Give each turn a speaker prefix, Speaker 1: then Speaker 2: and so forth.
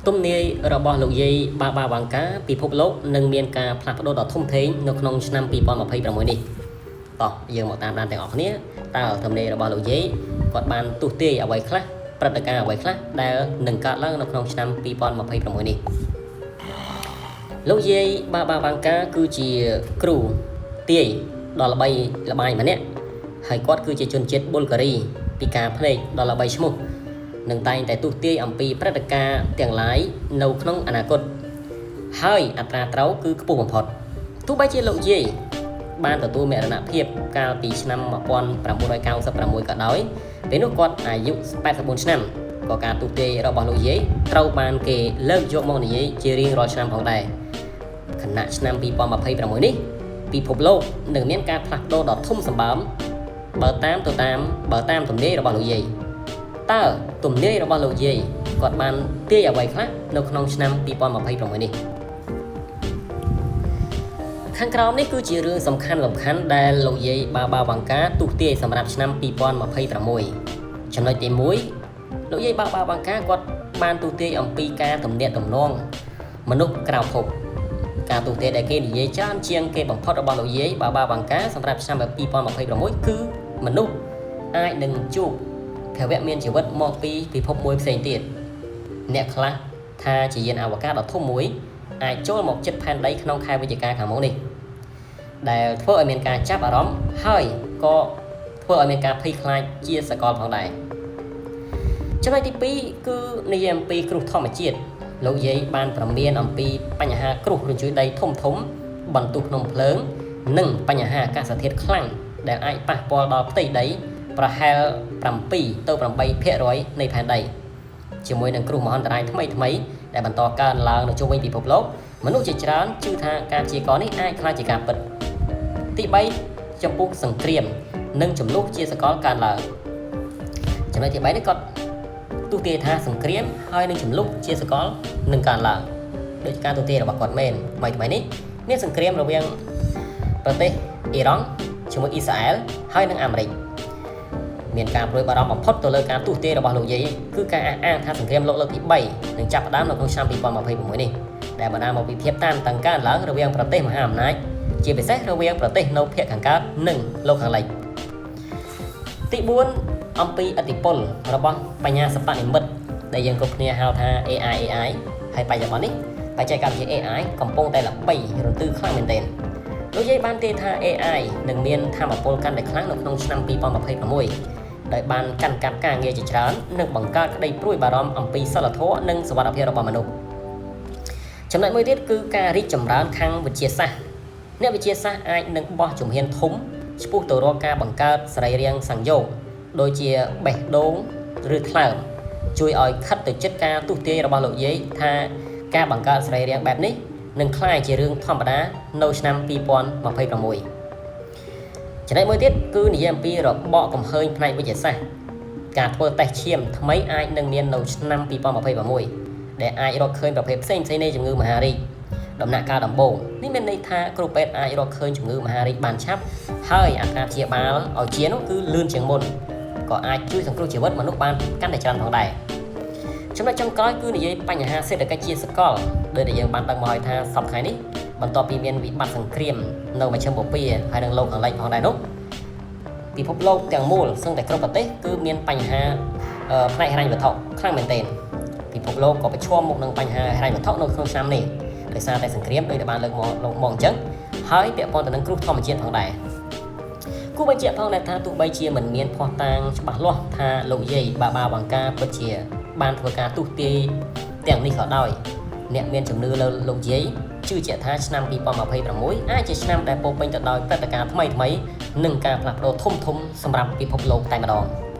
Speaker 1: ទំនាយរបស់លោកយាយបាបាវ៉ាងកាពិភពលោកនឹងមានការផ្លាស់ប្ដូរដ៏ធំធេងនៅក្នុងឆ្នាំ2026នេះតោះយើងមកតាមដានទាំងអស់គ្នាតើទំនាយរបស់លោកយាយគាត់បានទស្សន៍ទាយអ្វីខ្លះព្រឹត្តិការណ៍អ្វីខ្លះដែលនឹងកើតឡើងនៅក្នុងឆ្នាំ2026នេះលោកយាយបាបាវ៉ាងកាគឺជាគ្រូទាយដ៏ល្បីល្បាញម្នាក់ហើយគាត់គឺជាជនជាតិប៊ុលហ្គារីពីការភ្នែកដ៏ល្បីឈ្មោះ នឹងតែងតែទស្សន៍ទាយអំពីព្រឹត្តិការណ៍ទាំងឡាយនៅក្នុងអនាគតហើយអត្រាត្រូវគឺខ្ពស់បំផុតទោះបីជាលោកយាយបានទទួលមរណភាពកាលពីឆ្នាំ1996ក៏ដោយពេលនោះគាត់អាយុ84ឆ្នាំក៏ការទស្សន៍ទាយរបស់លោកយាយត្រូវបានគេលើកយកមកនិយាយជារៀងរាល់ឆ្នាំផងដែរខណៈឆ្នាំ2026នេះពិភពលោកនឹងមានការផ្លាស់ប្ដូរដ៏ធំសម្បើមបើតាមទៅតាមបើតាមទំនាយរបស់លោកយាយ តើទំនាយរបស់លោកយាយគាត់បានទាយអ្វីខ្លះនៅក្នុងឆ្នាំ2026នេះខាងក្រោមនេះគឺជារឿងសំខាន់សំខាន់ដែលលោកយាយបាបាវ៉ាងកាទស្សន៍ទាយសម្រាប់ឆ្នាំ2026ចំណុចទី1លោកយាយបាបាវ៉ាងកាគាត់បានទស្សន៍ទាយអំពីការទំនាក់ទំនងមនុស្សក្រៅភពការទស្សន៍ទាយដែលគេនិយាយច្រើនជាងគេបំផុតរបស់លោកយាយបាបាវ៉ាងកាសម្រាប់ឆ្នាំ2026គឺមនុស្សអាចនឹងជួប ភវៈមានជីវិតមកពីពិភពមួយផ្សេងទៀតអ្នកខ្លះថាជាយានអវកាសដ៏ធំមួយអាចចូលមកជិតផែនដីក្នុងខែវិច្ឆិកាខាងមុខនេះដែលធ្វើឲ្យមានការចាប់អារម្មណ៍ហើយក៏ធ្វើឲ្យមានការភ័យខ្លាចជាសកលផងដែរចំណុចទី2គឺនិយាយអំពីគ្រោះធម្មជាតិលោកយាយបានប្រមានអំពីបញ្ហាគ្រោះរញ្ជួយដីធំធំបន្ទុះភ្នំភ្លើងនិងបញ្ហាអាកាសធាតុខ្លាំងដែលអាចប៉ះពាល់ដល់ផ្ទៃដីប្រហែល7ទៅ8%នៃផែនដីជាមួយនឹងគ្រោះមហន្តរាយថ្មីថ្មីដែលបន្តកើនឡើងនៅជុំវិញពិភពលោកមនុស្សជាច្រើនជឿថាការព្យាករណ៍នេះអាចក្លាយជាការពិតទី3ចំពោះសង្គ្រាមនិងចំនួនជាសកលកើនឡើងចំណុចទី3នេះគាត់ទស្សន៍ទាយថាសង្គ្រាមហើយនឹងចំនួនជាសកលនឹងកើនឡើងដោយការទស្សន៍ទាយរបស់គាត់មែនថ្មីថ្មីនេះមានសង្គ្រាមរវាងប្រទេសអ៊ីរ៉ង់ជាមួយអ៊ីស្រាអែលហើយនិងអាមេរិកមានការព្រួយបារម្ភបំផុតទៅលើការទស្សន៍ទាយរបស់លោកយាយគឺការអះអាងថាសង្គ្រាមលោកលើកទី3នឹងចាប់ផ្ដើមនៅក្នុងឆ្នាំ2026នេះដែលបណ្ដាលមកពីភាពតានតឹងកើនឡើងរវាងប្រទេសមហាអំណាចជាពិសេសរវាងប្រទេសនៅភាគខាងកើតនិងលោកខាងលិចទី4អំពីឥទ្ធិពលរបស់បញ្ញាសិប្បនិម្មិតដែលយើងគ្រប់គ្នាហៅថា AI AI ហើយបច្ចុប្បន្ននេះបច្ចេកវិទ្យា AI កំពុងតែល្បីរន្ទឺខ្លាំងមែនទែនលោកយាយបានទាយថា AI នឹងមានថាមពលកាន់តែខ្លាំងនៅក្នុងឆ្នាំ2026ដោយបានកាន់កាប់ការងារជាច្រើននិងបង្កើតក្តីព្រួយបារម្ភអំពីសីលធម៌និងសុវត្ថិភាពរបស់មនុស្សចំណុចមួយទៀតគឺការរីកចម្រើនខាងវិទ្យាសាស្ត្រអ្នកវិទ្យាសាស្ត្រអាចនឹងបោះជំហានធំឆ្ពោះទៅរកការបង្កើតសរីរាង្គសង្យោគដូចជាបេះដូងឬថ្លើមជួយឲ្យខិតទៅជិតការទស្សន៍ទាយរបស់លោកយាយថាការបង្កើតសរីរាង្គបែបនេះនឹងក្លាយជារឿងធម្មតានៅឆ្នាំ2026ចំណុចមួយទៀតគឺនិយាយអំពីរបកកំហើញផ្នែកវិទ្យាសាស្ត្រការធ្វើតេស្តឈាមថ្មីអាចនឹងមាននៅឆ្នាំ2026ដែលអាចរកឃើញប្រភេទផ្សេងៗនៃជំងឺមហារីកដំណាក់កាលដំបូងនេះមានន័យថាគ្រូពេទ្យអាចរកឃើញជំងឺមហារីកបានឆាប់ហើយអត្រាព្យាបាលឲ្យជានោះគឺលឿនជាងមុនក៏អាចជួយសង្គ្រោះជីវិតមនុស្សបានកាន់តែច្រើនផងដែរចំណុចចុងក្រោយគឺនិយាយបញ្ហាសេដ្ឋកិច្ចជាសកលដោយដែលយើងបានដឹងមកហើយថាសប្តាហ៍ថ្ងៃនេះបន្ទាប់ពីមានវិបត្តិសង្គ្រាមនៅមជ្ឈិមបូព៌ាហើយនិងលោកខាងលិចផងដែរនោះពិភពលោកទាំងមូលសឹងតែគ្រប់ប្រទេសគឺមានបញ្ហាផ្នែកហិរញ្ញវត្ថុខ្លាំងមែនទែនពិភពលោកក៏ប្រឈមមុខនឹងបញ្ហាហិរញ្ញវត្ថុនៅក្នុងឆ្នាំនេះដោយសារតែសង្គ្រាមដោយដែលបានលើកមកលោកមកអញ្ចឹងហើយពាក់ព័ន្ធទៅនឹងគ្រោះធម្មជាតិផងដែរគួរបញ្ជាក់ផងដែរថាទោះបីជាមិនមានភស្តុតាងច្បាស់លាស់ថាលោកយាយបាបាវ៉ាងកាពិតជាបានធ្វើការទស្សន៍ទាយទាំងនេះក៏ដោយអ្នកមានជំនឿលើលោកយាយជឿជាក់ថាឆ្នាំ2026អាចជាឆ្នាំដែលពោរពេញទៅដោយព្រឹត្តិការណ៍ថ្មីៗនិងការផ្លាស់ប្ដូរធំៗសម្រាប់ពិភពលោកតែម្ដង។